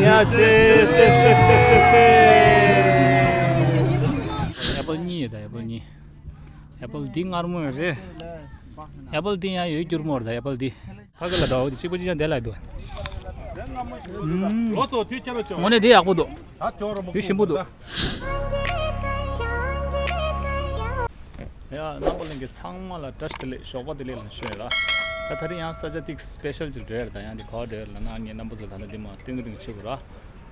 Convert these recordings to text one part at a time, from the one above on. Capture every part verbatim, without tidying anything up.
ཡ་ཆེ་ཆེ་ཆེ་ཆེ་ཆེ་ཆེ། ཨེ་པལ་གཉིས་ཡོད་ད། ཨེ་པལ་གཉིས། ཨེ་པལ་འདི་མངར་མོ་རེད། ཨེ་པལ་འདི་ཡང་ཡོད་འགྱུར་མོ་རེད་ད། ཨེ་པལ་འདི་ཕ་གི་ལ་འདྲ་བོ་འདི་གཅིག་པ་གཅིག་རྐྱང་བསྡད་ལ་འདུག་ལོ་ཚོ་དུས་ཆེན་ལ་ཅོ། དངོས་གནས་འདི་ཡག་པོ་འདུག་ད་ཅོ་རོ་མོ་འདི་ཞིམ་པོ་འདུག་ཡ། རྣམ་པ་ལྷན་རྒྱས་ཚང་མ་ལ་བཀྲ་ཤིས་བདེ་ལེགས། ཞོགས་པ་བདེ་ལེགས་ལ་ཞུ་ཡོད་ར། ད་དེ་རིང་ཡང་ས་ཆ་ཏིག་སི་པེ་ཤལ་ཅིག་འགྲོ་ཡ་རེད། ད་ཡང་འདི་ག་བ་འགྲོ་ཡ་རེད་ལབ་ན། ཨ་ནི་རྣམ་པ་ཚོ་ད་ལྟ་འདི་མ་སྟོན་གི་འདུག་ཆུ་བོ་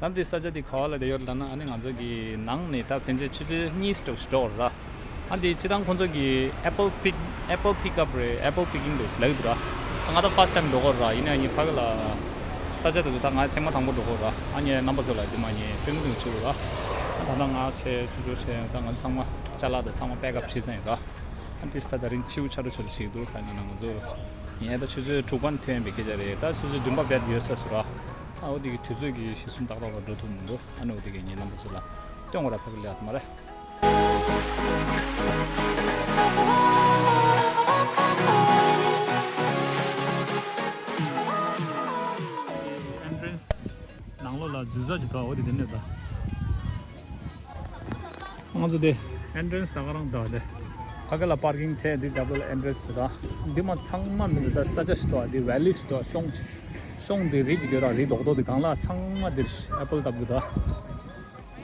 ར། ད་འདི་ས་ཆ་འདི་ག་བ་ལ་བསྡད་ཡོད་ལབ་ན། ཨ་ནི་ང་ཚོ་གི་ནང་ནས་ད་ཕན་ཆད་ཆུ་ཚོད་གཉིས་ཙམ་ཞིག་འགྲོ་ར། ཨ་འདི་སྤྱིར་བཏང་ཁོང་ཚོ་གི་apple pick apple pick up རེད། apple picking འདུག་ལབ་ཀྱི་འདུག་ར། ད་ང་ད་first time འགྲོ་གི་ར། ཡིན་ན་ཡང་ངས་ཕ་གི་ལ་ས་ཆ་དེ་ཚོ་ད་ང་ཐེངས་མ་དང་པོ་འགྲོ་གི་ར། ཨ་ནི་རྣམ་པ་ཚོ་ལ་འདི་མ་ངས་སྟོན་གི་འདུག་ཆུ་བོ་ར། ད་ད་ང་བྱས་ཆུ་ཆུ་བྱས་ད་ང་ཚང་མ་ཅ་ལག་དང་ཚང་མ་pack up བྱས་ཚར་ཡིན་ར། ཨ་འདི་ས་ད་རིང་ཆུ་བོ་ཆ་རུ་ཆ་རུ་བྱེད་ཀྱི་འདུག་ད་ཡིན་ན་ང་ཚོ་ངས་ད་ཆུ་ཚོད་དྲུག་པ་ནས་ཐོན་པའི་སྐད་ཆ་རེད། ད་ཆུ་ཚོད་བདུན་པ་བར་ཡོད་ས་སུ་ར། ཨ་འོ་དེ་གི་དུས་ཚོད་ཀྱི་གཞི་བཟུང་ཏག་ཏག་ལ་འགྲོ་ཐུབ་མི་འདུག་ཨ་ནི་འོ་དེ་གི་ངས་རྣམ་པ་ཚོ་ལ་སྟོན་དགོས་ར། ཕ་གི་ལས་ཨ་མ་རེད། Entrance ནང་ལོགས་ལ་འཛུལ་ས་ཅིག་འདུག་འོ་དེ་དེ་ནས་ད། ང་ཚོ་དེ་entrance ད་ག་རང་འདུག་དེ། ཕ་གི་ལ་parking བྱས་འདི་double entrance དེ་ད། འདི་མ་ཚང་མ་མི་འདུག་ད་ས་ཆ་ཞིག་འདུག་འདི་valley ཞིག་འདུག་གཤོང་། གཤོང་འདི་རི་ཅིག་ཡོད་ར། རི་རྡོག་རྡོག་དེ་སྒང་ལ་ཚང་མ་འདིར་apple བཏབ་གི་འདུག་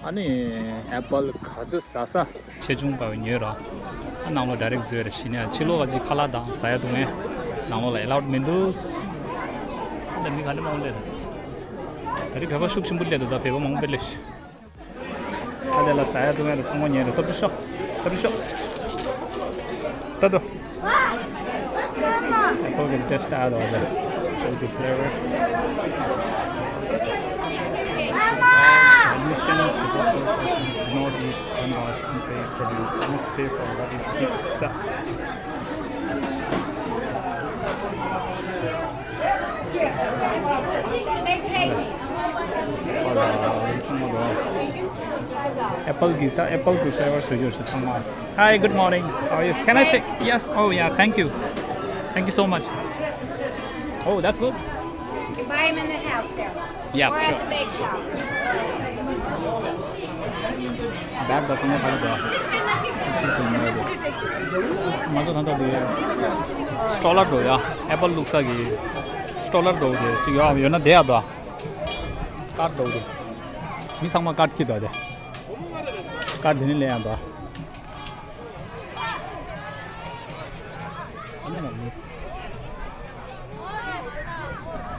ཨ་ནི་apple ག་ཚོད་ཟ་ས་ཆེ་ཆུང་བར་ཉོས་ར། ཨ་ནང་ལོགས་direct འཛུལ་ར། གཞི་ནས་ཕྱི་ལོགས་ག་ཅིག་ཁ་ལག་དང་ཟ་ཡ་འདུག་ངས་ནང་ལོགས་ལ་allowed མི་འདུག་ཨ་ད་མི་ག་འདྲ་མང་པོ་སླེབས་འདུག་ད་རེས་བོད་པ་ཤུགས་ཆེན་པོ་སླེབས་འདུག་ད་བོད་པ་མང་པོ་སླེབས། ཁ་དེ་ལ་ཟ་ཡ་འདུག་ངས་ཚང་མ་ཉོས་ར། སྟོབས་ཆེ་ཤོག་སྟོབས་ཆེ་ཤོག་ད་དོ། Apple can test out all the fruity flavor. Admission, support for persons do not eat unwashed, unpaid produce, must pay for what it keeps. Apple གི་ད་apple གི་flavor བཟོ་རྒྱུ་ཞིག་ཚང་མ། Hi, good morning. How are you? Can I take? Yes. Oh, yeah. Thank you. Thank you so much. Oh, that's good. You buy them in the house there. Yeah, or at sure. The bake shop. Bag ད་ཚང་མ་ཕ་གི་འདུག་ང་ཚོ་ད་ལྟ་དེ་སི་ཊོལ་ལ་འགྲོ་ཡ། apple བླུགས་ས་གི་སི་ཊོལ་ལ་འགྲོ་དེ་ཅིག་ཡོད་ཡོད་ན་བསྡད་ཡ་འདུག་ཀར་འགྲོ་དེ། མི་ཚང་མ་ཀར་འཁྱེར་འདུག་དེ། ཀར་དེ་ནས་ལེན་ཡ་འདུག་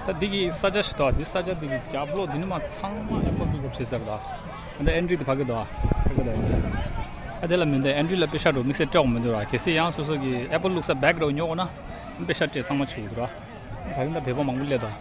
ད་འདི་གི་ས་ཆ་ཞིག་འདུག་འདི་ས་ཆ་འདི་གི་རྒྱབ་ལོགས་འདི་ནས་མར་ཚང་མ་apple pick up བྱེད་ས་རེད་ད། ད་entry དེ་ཕ་གི་འདུག་ཕ་གི་འདུག entry། ཨ་དེ་ལ་མི་འདུག entry ལ་པེ་ཤ་འགྲོ་དམིགས་བསལ་སྤྲད་དགོས་མི་འདུག་ར། གལ་སྲིད་ཡང་སོ་སོ་གི་apple བླུགས་ས་bag འགྲོ་ཉོ་དགོས་ན་པེ་ཤ་སྤྲད་ཚང་མ་བྱེད་དགོས་འདུག་ར། ད་གིན་ད་བོད་པ་མང་པོ་སླེབས་འདུག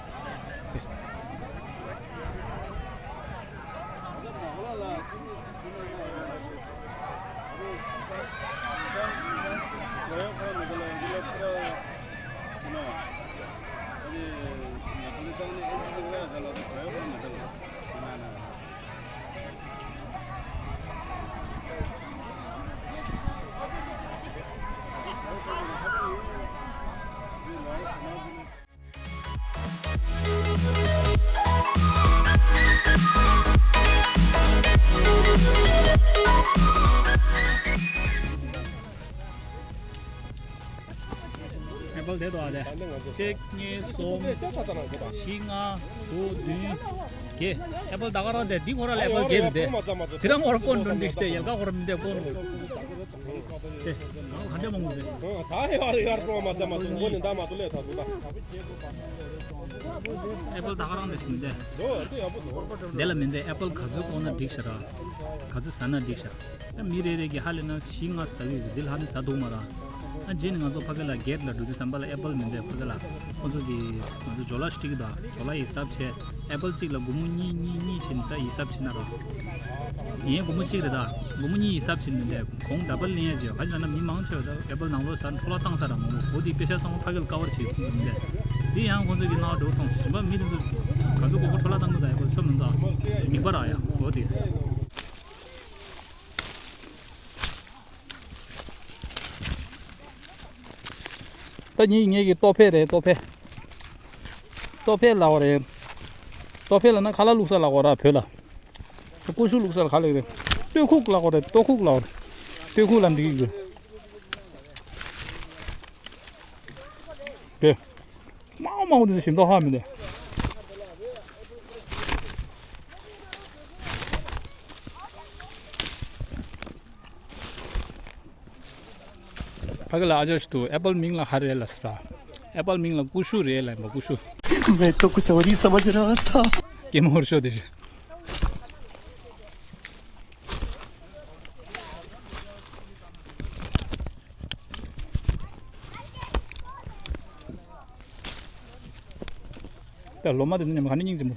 apple དེ་དོ་ཨ་དེ། གཅིག་གཉིས་གསུམ། བཞི་ལྔ་དྲུག་བདུན། བརྒྱད། apple ད་ག་རང་དེ་འདི་ཁོ་ར་ལ་apple་བརྒྱད་དེ། དེ་རང་ཁོ་ར་ཀོན་འདྲ་འདི་ཞིག་དེ་ཡལ་ག་ཁོ་ར་མི་འདེ་ཀོན་རོ། དེ་ནང་ཧ་འདྲ་མང་པོ་རེད། ད་ཡར་ཡར་པོ་མ་ཚ་མ་ཚ་མགོ་ནི་ད་མ་ཚ་ལས་ད་ཚོ་ད། apple ད་ག་རང་འདི་ཞིག་མི་འདེ། འདི་ལ་མི་འདེ། apple ག་ཚོད་ཀོན་ན་འགྲིག་ཤག་ར། ག་ཚོད་ཟ་ན་འགྲིག་ཤག་ད་མི་རེ་རེ་གིས་ཧ་ལས་ན་བཞི་ལྔ་ཟ་གི་ཡོད་གི། འདི་ལྷག་ནི་ཟ་འདུག་མ་ར། ཨ་རྗེས་ནས་ང་ཚོ་ཕ་གི་ལ་gate ལ་འགྲོ་དུས་ཙམ་པ་ལ་apple མི་འདུག་ཕ་གི་ལ་ཁོ་ཚོ་གིས་ང་ཚོ་ཇོ་ལ་སྤྲད་ཀྱི་འདུག་ཇོ་ལ་ཡི་ཧི་སབ་བྱས། apple གཅིག་ལ་སྒོར་མོ་གཉིས་གཉིས་གཉིས་བྱས་ནས་ད་ཡི་ཧི་སབ་བྱས་ན་ར། ངའི་སྒོར་མོ་གཅིག་རེད་ད། སྒོར་མོ་གཉིས་ཡི་ཧི་སབ་བྱས་ནས་འདས་གོང་double ལེན་ཡ་བྱས། ག་ཅི་ལབ་ན་མི་མང་ཆེ་བ་ད་apple ནང་ལོགས་ཟ་འཕྲོ་བརླག་བཏང་ས་ར་མང་པོ། འོ་དེ་པེ་ཤ་ཚང་མ་ཕ་གི་ལ་ཀ་བར་བྱེད་མི་འདུག་འདི་ཡང་ཁོ་ཚོ་གིས་སྣང་བ་འགྲོ་གཏོང་ཟིན་པ་མི་དེ་ཚོ་ག་ཚོད་མགོ་སྐོར་འཕྲོ་བརླག་བཏང་གི་འདུག apple ཆོ་མི་འདུག་མིད་པ་ར་ཡ། འོ་དེ། ད་ངེད་ངེད་ཀྱི་ལྟོ་ཕད་རེད། ལྟོ་ཕད། ལྟོ་ཕད་ལབ་པ་རེད། ལྟོ་ཕད་ལབ་ན་ཁ་ལག་བླུགས་ས་ལབ་དགོས་ར་བོད་ལ། ཀུ་ཤུ་བླུགས་ས་ལ་ག་ལབ་རེད། ལྟོ་ཁུག་ལབ་དགོས་རེད། ལྟོ་ཁུག་ལབ་དགོས་རེད། ལྟོ་ཁུག་ལབ་འགྲིག་གི། དེ། མང་མང་དེ་ཚོ་ཞིམ་མདོག་ཧ་མི་འདུག་ཕ་གི་ལ་ཨ་ཅག་ཞིག་འདུག་ཨེ་པལ་མིང་ལ་ག་རེ་ལབ་ཟེར། ཨེ་པལ་མིང་ལ་ཀུ་ཤུ་རེད་ལབ་ཡིན་པ། ཀུ་ཤུ། मैं तो कुछ और ही समझ रहा था। སྐྱེས་མ་ཧུར་ཤོ་དེ་ཞིག་ད་ལོ་མ་དེ་ཚོ་ཉམས་ག་ནས་སྙིང་རྗེ་མོ།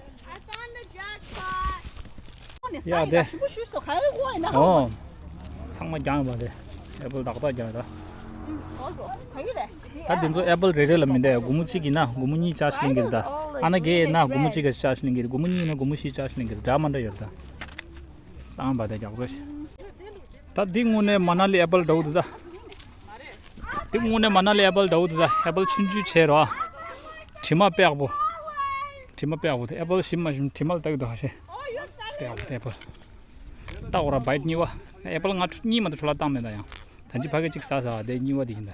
ཡ་དེ། ཨོ། ཚང་མ་རྒྱང་ཡོད་པ་རེད། ཨེ་པལ་ཏག་ཏག་རྒྱང་ཡོད་ད། ད་དེ་ཚོ་ཨེ་པལ་རེ་རེ་ལ་མི་འདྲ་ཡ། སྒོར་མོ་གཅིག་ཡིན་ན་སྒོར་མོ་གཉིས་ཅར་ཇི་ལེན་གྱི་རེད་ད། ཨ་ན་གེ་ཡིན་ན་སྒོར་མོ་གཅིག་ག་ཅར་ཇི་ལེན་གྱི་རེད། སྒོར་མོ་གཉིས་ཡིན་ན་སྒོར་མོ་བཞི་ཅར་ཇི་ལེན་གྱི་རེད། འདྲ་མ་འདྲ་ཡོད་ད། བཏང་བ་དེ་རྒྱག་རོགས་ཞེས། ད་འདི་དངོས་གནས་མ་ན་ལི་ཨེ་པལ་འདྲ་བོ་འདུག་ད། འདི་དངོས་གནས་མ་ན་ལི་ཨེ་པལ་འདྲ་བོ་འདུག་ད། ཨེ་པལ་ཆུང་ཆུང་བྱས་རོ། དྲི་མ་དཔེ་ཡག་པོ། དྲི་མ་དཔེ་ཡག་པོ་དེ། ཨེ་པལ་ཞིམ་མ་ཞིམ་དྲི་མ་ལ་ལྟ་གི་འདུག་ཧ་ཤེ། དཔེ་ཡག་པོ་དེ་ཨེ་པལ། ད་འོ་ར་བའིཊ་གཉིས་པ། ཨེ་པལ་ང་གཉིས་མ་གཏོགས་འཕྲོ་བརླག་བཏང་མེད་ད་ཡང་། ད་ཅི་ཕ་གི་གཅིག་ཟ་ཟ་བ་དེ་གཉིས་པ་དེ་ཡིན་ད།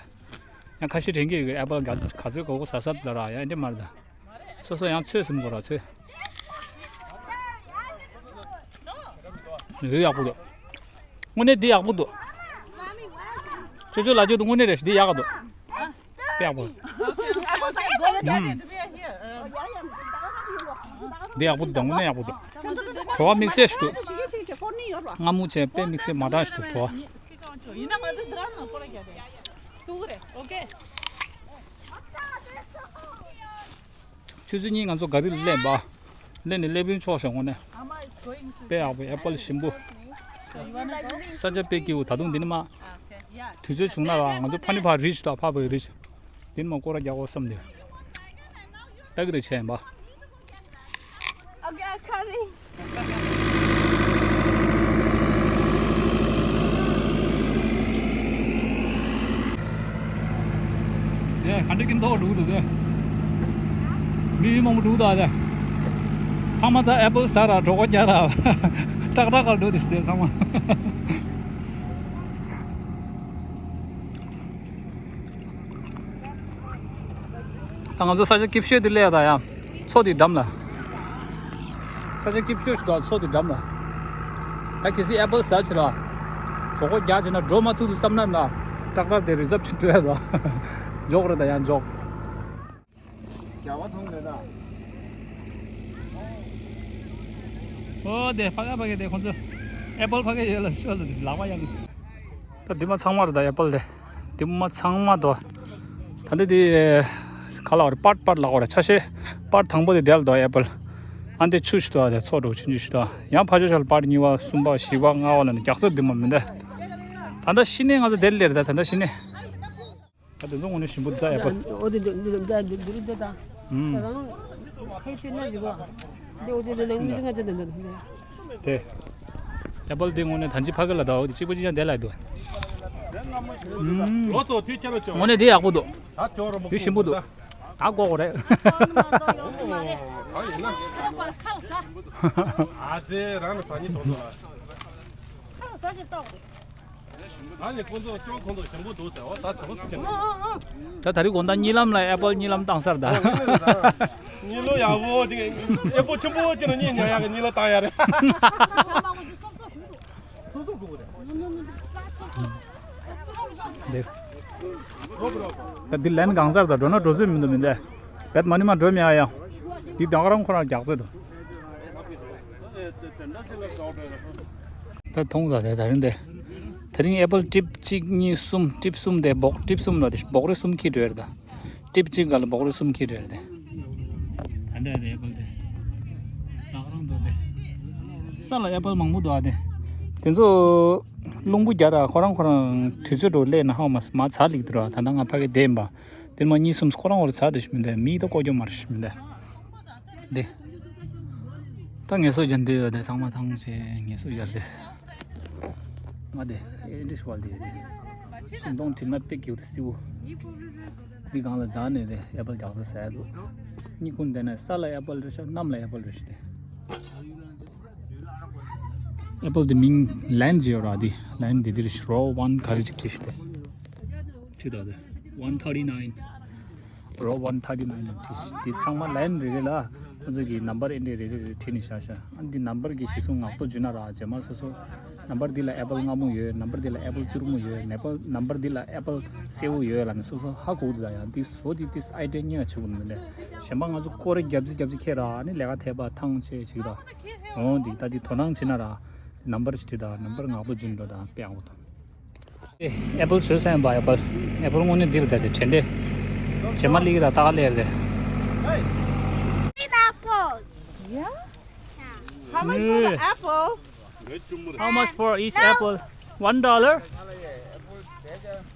ཡང་ཁ་ཤས་དྲན་གྱི་ཡོད་གི། ཨེ་པལ་ག་ག་ཚོད་ག་གོ་ཟ་ཟ་ལ་ར་ཡང་འདྲེ་མར་ད། སོ་སོ་ཡང་ཚོད་ཟིན་དགོས་ར་ཚོད། འོ་ཡག་པོ་འདུག་དངོས་གནས་འདི་ཡག་པོ་འདུག་ཅོ་ཅོ་ལ་ཅོ་འདི་དངོས་གནས་རེད། འདི་ཡག་ག་འདུག་དཔེ་ཡག་པོ། ཨུམ། འདི་ཡག་པོ་འདུག་དངོས་གནས་ཡག་པོ་འདུག་བྲོ་བ་དམིགས་བསལ་ཞིག་འདུག་སྔ་མོ་བྱས་དཔེ་དམིགས་བསལ་མ་འདྲ་ཞིག་འདུག་བྲོ་བ། ཆུ་ཚོད་གཉིས་ང་ཚོ་ག་རི་ལ་སླེབས་པ། སླེབས་ནས་སླེབས་རིང་ཆོག་ཤག་དངོས་གནས། དཔེ་ཡག་པོ་ཨེ་པལ་ཞིམ་པོ། ས་ཆ་དཔེ་སྐྱིད་པོ། ད་དུང་འདི་ནས་མར། དུས་ཚོད་བྱུང་ན་ར་ང་ཚོ་ཕ་ནི་ཕར་རི་ཞིག་དང་ཕ་བའི་རི་ཞིག་འདི་ནས་མར་སྐོར་ར་རྒྱག་དགོས་བསམ་སྟེ། ལྟ་གི་རེད་བྱས་ཡིན་པ། Okay, I'm coming. ཡ། ག་འདྲ་གི་མདོག་འདུག་འདུག་གི། མི་མང་པོ་འདུག་ད་དེ། ཚང་མ་ད་ཨེ་པལ་ཟ་ར་གྲོད་ཁོག་རྒྱག་ར། ཏག་ཏག་ག་འདུག་དེ་ཞིག་དེ་ཚང་མ། ད་ང་ཚོ་ས་ཆ་སྐྱིད་ཤོས་དེ་སླེབས་ད་ཡ། མཚོ་དེ་འགྲམ་ལ། ས་ཆ་སྐྱིད་ཤོས་ཤིག་འདུག་མཚོ་དེ་འགྲམ་ལ། ད་གལ་སྲིད་ཨེ་པལ་ཟ་བྱེད་ལ། གྲོད་ཁོག་རྒྱག་བྱེད་ན་འགྲོ་མ་ཐུབ་འདུག་བསམ་ན་ན། ཏག་ཏག་དེ་རི་ཛབ་བྱེད་འགྲོ་ཡ་ད། འཇོག་རེད་ད་ཡ་འཇོག་རྒྱ་བ་ཐོང་རེད་ད། ཨོ་དེ་ཕ་ག་ཕ་གི་དེ་ཁོང་ཚོ་ཨེ་པལ་ཕ་གི་ཡོད་ལ་ཤོད་ལ་དེ་ལག་པ་ཡང་། ད་འདི་མ་ཚང་མ་རེད་ད་ཨེ་པལ་དེ། འདི་མ་ཚང་མ་དོ། ད་འདི་དེ་ག་ལ་བ་རེད། པར་པར་ལ་བ་རེད། ཆ་ཤས་པར་དང་པོ་དེ་དེ་ལ་དོ་ཨེ་པལ། ཨ་འདི་ཆུ་ཞིག་དོ་དེ་ཚོ་འགྲོ་ཆུང་ཆུང་ཞིག་དོ། ཡང་ཕ་ཆོ་ཤ་ལ་པར་གཉིས་པ་གསུམ་པ་བཞི་པ་ལྔ་པ་ལ་ནི་རྒྱག་ས་འདི་མ་མི་འདི། ད་ལྟ་ཤི་ནས་ང་ཚོ་དེ་ལ་ལེར་ད་ད་ལྟ་ཤི་ནས། ད་དེ་ཚོ་དངོས་གནས་ཞིམ་པོ་འདུག་ད་ཨེ་པལ། ཨོ་དེ་འདུག་འདུག་འདུག་འདུག་འདུག་ད། ཨུམ། ད་རང་ཁ་ཡི་ཆེ་ན་ཟིག་གོ། འདི་ཨོ་དེ་ནང་མི་ཟིག་ང་ཅི་འདུག་འདུག་འདུག་དེ། ཨེ་པལ་དེ་དངོས་གནས་ད་ཅི་ཕ་གི་ལ་ད་འོ་དེ་གཅིག་པ་གཅིག་རྐྱང་དེ་ལ་འདུག་ཨུམ། ལོ་སོ་དུས་ཆ་ལ་ཅོ། དངོས་གནས་དེ་ཡག་པོ་འདུག་ད་ཅོ་རོ་མོ་དེ་ཞིམ་པོ་འདུག་ད་གོ་གོ་རེད། ཨ་ཡིན་ན། ཨ་ཙེ་རང་ལ་ཟ་ཉི་དོ་དོ་ལ། ད་ནི་ཁོང་ཚོ་ཅོག་ཁོང་ཚོ་ཞིམ་པོ་འདུག་ཟེར་བ་ད་དོ་ཟེར་གྱི་འདུག་ད་ད་རེས་དགོང་དག་གཉིད་ལམ་ལ་ཨེ་པལ་གཉིད་ལམ་བཏང་སར་ད། གཉིད་ལོ་ཡག་པོ་ཅིག་ཨེ་པལ་ཆེན་པོ་ཅིག་ལ་གཉིད་ཉལ་ཡག་གི་གཉིད་ལ་བཏང་ཡ་རེད། འདི། ད་འདི་ལན་གང་སར་ད་འགྲོ་ན་འགྲོ་ཚོད་མི་འདུག་མི་འདུག་བེད་མ་ནི་མ་འགྲོ་མེད་ཨ་ཡ། འདི་ད་ག་རང་ཁོ་རང་རྒྱག་ཚོད་འདུག་ད་མཐོང་ས་དེ་ད་རིང་དེ། དེ་རིང་ཨེ་པལ་ཊིབ་གཅིག་གཉིས་གསུམ་ཊིབ་གསུམ་དེ་སྦོག་ཊིབ་གསུམ་ལ་དེ་སྦོག་རེ་གསུམ་ཁྱེར་འགྲོ་ཡ་རེད་ད། ཊིབ་གཅིག་ག་ལ་སྦོག་རེ་གསུམ་ཁྱེར་འགྲོ་ཡ་རེད་དེ། ད་འདྲ་དེ་ཨེ་པལ་དེ། ད་ག་རང་འདུག་དེ། ས་ལ་ཨེ་པལ་མང་པོ་འདུག་ཨ་དེ། དེ་ཚོ། རླུང་བུ་རྒྱག་ར་ཁོ་རང་ཁོ་རང་དུས་ཚོད་འགྲོ་སླེབས་ན་ཧ་མ་མ་ཚར་ལིག་འདུག་ར། ད་ལྟ་ང་ཕ་གི་བསྡད་ཡིན་པ། དེར་མ་གཉིས་གསུམ་ཁོ་རང་འོར་ཚར་དུ་ཞིག་མི་འདུག་མིའི་ད་ཀོ་ཀྱོ་མར་ཞིག་མི་འདུག་འདི། ད་ངལ་གསོ་རྒྱག་འདོད་ཡོད་དེ་ཚང་མ་ཐང་ཆེ་ངལ་གསོ་རྒྱག་དེ། ང་དེ་ཨེ་འདྲི་ཤོག་དེ་ཡོད་དེ། སུམ་སྟོང་གྲིབ་ན་པེ་ཀྱི་འོ་དེ་སིའུ། འདི་སྒང་ལ་འཛག་ནས་དེ་ཨེ་པལ་རྒྱག་ས་ཟེར་འདུག་གཉིས་ཀུན་དེ་ནས་ས་ལ་ཨེ་པལ་རེ་ཤག་གནམ་ལ་ཨེ་པལ་རེ་ཤག་དེ། ཨེ་པལ་དེ་མིང་ལན་ཟེར་ར། དེ་ལན་དེ་དེར་རོ་ཝན་ག་རེ་ཅིག་བྲིས་ཏེ། ཅི་ད་དེ་ཝན་ཐར་ཊི་ནའིན། རོ་ཝན་ཐར་ཊི་ནའིན་ལ་བྲིས། དེ་ཚང་མ་ལན་རེ་རེ་ལ་ང་ཚོ་གི་ནམ་བར་ཨེ་འདྲས་རེ་རེ་རེ་བྲིས་ནས་བཞག་བཞག་ཨ་འདི་ནམ་བར་གི་གཞི་བཟུང་ངག་ཐོག་འཇུ་ན་ར། རྗེས་མ་སོ་སོ་ནམ་བར་འདི་ལ་ཨེ་པལ་མངར་མོ་ཡོད། ནམ་བར་འདི་ལ་ཨེ་པལ་སྐྱུར་མོ་ཡོད། ནམ་བར་ནམ་བར་འདི་ལ་ཨེ་པལ་སེར་པོ་ཡོད་ལ་ནི་སོ་སོ་ཧ་གོ་འདུག་ད་ཡང་འདི་བཟོ་དེ་དེ་ཨའི་ཌི་ཡ་རྙེད་ཆེ་བོ་མི་ལས། གཞན་པ་ང་ཚོ་སྐོར་རྒྱབ་ཅིག་རྒྱབ་ཅིག་ཁྱེར་ར་ནི་ལས་ཀ་ཐེབས་པ་ཐང་ཆད་ཅིག་ད། འོ་འདི་ད་འདི་དོ་སྣང་བྱེད་ན་ར། ནམ་བར་ཅིག་བྲིས་ད། ནམ་བར་ངག་ཐོག་འཇུ་འགྲོ་ད་དཔེ་ཡག་པོ་འདུག་ཨེ་པལ་བཟོས་ས་ཡིན་པ། ཨེ་པལ་ཨེ་པལ་དངོས་གནས་འདིར་ད་དེ་དྲན་དེ། བྱེ་མ་ལིག་ར་ཏག་ལེར་དེ། Big apples. Yeah? How much for the apple? How much for each apple? One dollar?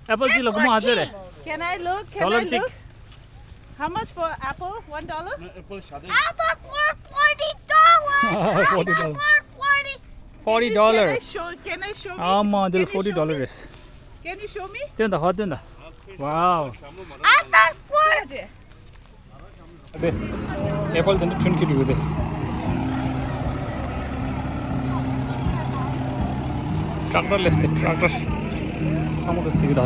ཨེ་པལ་གཅིག་ལ་སྒོར་མོ་ཨ་ཙི་རེད། Can I look? Can I look? How much for apple? One dollar? Apple for forty dollars. Forty dollars. Forty dollars. Can I show? Can I show me? ཨ་མ་འདི་ལ་forty dollars རེད། Can you show me? སྟོན་དང་། ཧ་སྟོན་དང་། Wow. ཨ་ཨེ་པལ་དེ་འདྲ་ཁྲུན་ཁྱེར་ཡོད་དེ། ཊེག་ཊར་ལས་ཏེ་ཊེག་ཊར། ཚང་མ་དེ་སྟེ་གི་ད་དེ།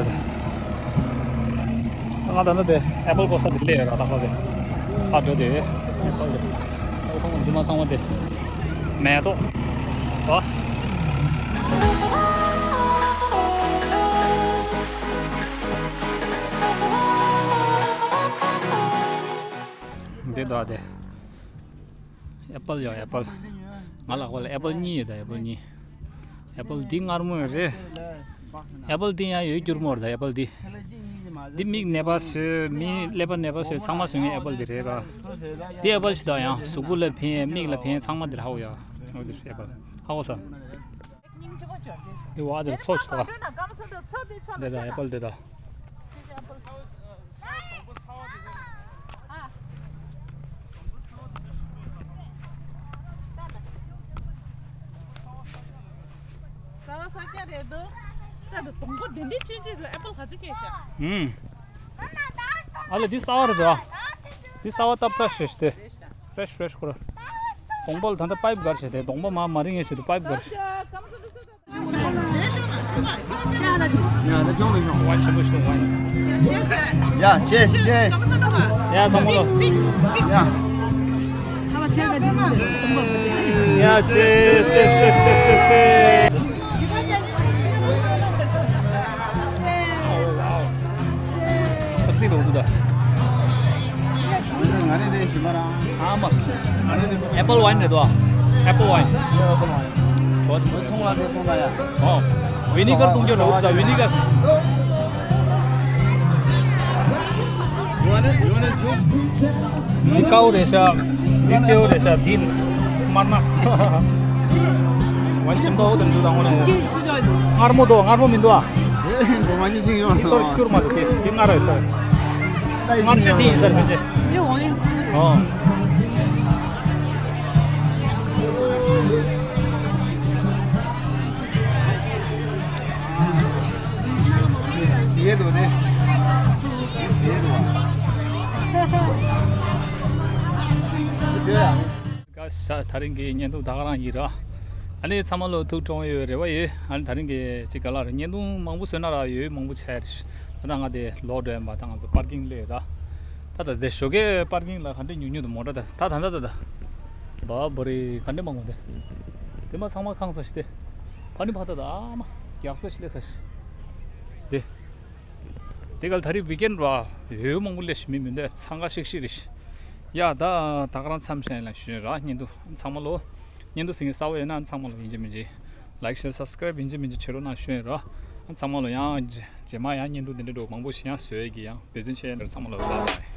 ང་ད་ནི་དེ་ཨེ་པལ་གོ་ས་དེ་སླེབས་ཡོད་ར། ད་ཁ་དེ་ཧ་འགྲོ་དེ་ཨེ་པལ་དེ། ཨོ་ཁོང་འདི་མ་ཚང་མ་དེ་མེ་ཏོག་ཨོ། འདི་ད་དེ། ཨེ་པལ་ཡོད། ཨེ་པལ། ང་ལ་ཁོ་ལ་ཨེ་པལ་གཉིས་ཡོད་ད། ཨེ་པལ་གཉིས། ཨེ་པལ་འདི་མངར་མོ་ཡོད་རེད། ཨེ་པལ་འདི་ཡང་ཡོད་སྐྱུར་མོ་རེད་ད། ཨེ་པལ་འདི། འདི་མིག་ནད་པ་བཟོས། མིག་ཀླད་པ་ནད་པ་བཟོས། ཚང་མ་བཟོ་མཁན་ཨེ་པལ་འདི་རེད་ར། འདི་ཨེ་པལ་ཞིག་ད། ཡང་གཟུགས་པོ་ལ་ཕན། མིག་ལ་ཕན། ཚང་མ་འདིར་ཧ་གོ་ཡ། འོ་འདིར་ཨེ་པལ་ཧ་གོ་ས། འདི་བ་འདིར་ཚོ་ཞིག་ད། འདི་ད་ཨེ་པལ་འདི་ད། ཟ་བ་ཟ་རྒྱ་རེད་འདུག་ད་དུང་སྡོང་པོ་འདི་འདྲའི་ཆུང་ཆུང་ལ་ཨེ་པལ་ག་ཚོད་སྐྱེས་ཤག་ཨུམ། ཨ་ལེ་འདི་གསར་པ་རེད་འདུག་ཨ། འདི་གསར་པ་བཏབ་ཚར་ཤག་སྟེ། ཕེ་རེཤ་ཕེ་རེཤ་ཁོ་ར། སྡོང་པོ་ལ་ད་ལྟ་པའིབ་བསྒར་བྱས་ཏེ། སྡོང་པོ་མ་མ་རིང་ངེས་ཤིག་ཏུ་པའིབ་བསྒར། ཡ་ཆེ་ཆེ། ཡ་ཚང་མ་ལོ། ཡ་ཆེ་ཆེ་ཆེ་ཆེ་ཆེ། ཨེ་པལ་ཝའིན་རེད་དོ། ཨེ་པལ་ཝའིན། ཨོ། ཝི་ནི་གར་བཏུང་རྒྱུ་རེད་དོ། ཝི་ནི་གར། འདི་ཀའོ་རེད་ཤག་འདི་སེའུ་རེད་ཤག་འདི་མར་ན། ཝའིན་ཆེན་པོ་དང་འདི་དང་འོ་ན། མངར་མོ་འདུག་མངར་མོ་མི་འདུག་ཨ། འདི་གཏོར་སྐྱུར་མ་འདུག་དེ་འདི་མངར་རེད་ཤག་མངར་ཆུ་འདི་ཡིན་ས་རེད་ཕལ་ཆེར། ཨོ། ཡེ་དོ་ནེ། ཡེ་དོ། ཡ། ད་རིང་གི་བརྙན་ཐུང་ད་ག་རང་ཡིན་ར། ཨ་ནི་ཚང་མ་ལོ་ཐུགས་གྲོངས་ཡོད་རེ་བ་ཡོད། ཨ་ནི་ད་རིང་གི་ཅིག་ག་ལ་རེད། བརྙན་ཐུང་མང་པོ་བཟོས་ན་ར་ཡོད། མང་པོ་ཆགས་རེད། ད་ལྟ་ང་དེ་ལོག་འགྲོ་ཡིན་པ། ད་ང་ཚོ་པར་ཀིང་སླེབས་ད། ད་ད་དེ་ཞོགས་ཀའི་པར་ཀིང་ལ་ག་འདྲ་ཉུང་ཉུང་དུ་མོ་ཊ་ད་ད་ད་ད་ད་ད། བ་བོ་རི་ག་འདྲ་མང་པོ་དེ། དེ་མ་ཚང་མ་ཁང་ས་ཞིག་དེ། ཕ་ནི་ཕ་ད་ད་ཨ་མ་རྒྱག་ས་ཞིག་སླེབས་ས་ཞིག་དེ། དེ་ག་ལ་ད་རེས་ཝིག་ཨེན་ར། ཡོད་མང་པོ་སླེབས་ཤིག་མི་འདུག་འཚང་ཁ་ཤིག་ཤིག་རེད། ཡ་ད་ད་ག་རང་མཚམས་བཞག་ཡིན་ལ་ཞུ་ཡིན་ར། བརྙན་ཐུང་ཚང་མ་ལོ། བརྙན་ཐུང་གཟིགས་མཁན་གསར་པ་ཡོད་ན་ཚང་མ་ལོ་ཡིན་གཅིག་མིན་གཅིག་ལའིག་ཤེར་སབ་སི་ཀ་རེབ་ཡིན་གཅིག་མིན་གཅིག་བྱེད་རོགས་གནང་ཞུ་ཡིན་ར། ཚང་མ་ལོ་ཡང་རྗེས་མ་ཡང་བརྙན་ཐུང་འདི་འདྲ་འགྲོ་མང་པོ་ཞིག་ཡང་བཟོ་ཡས་ཀྱི་ཡང་འབད་བརྩོན་བྱེད་ཡིན་ར། ཚང་མ་ལོ་བའི་བའི།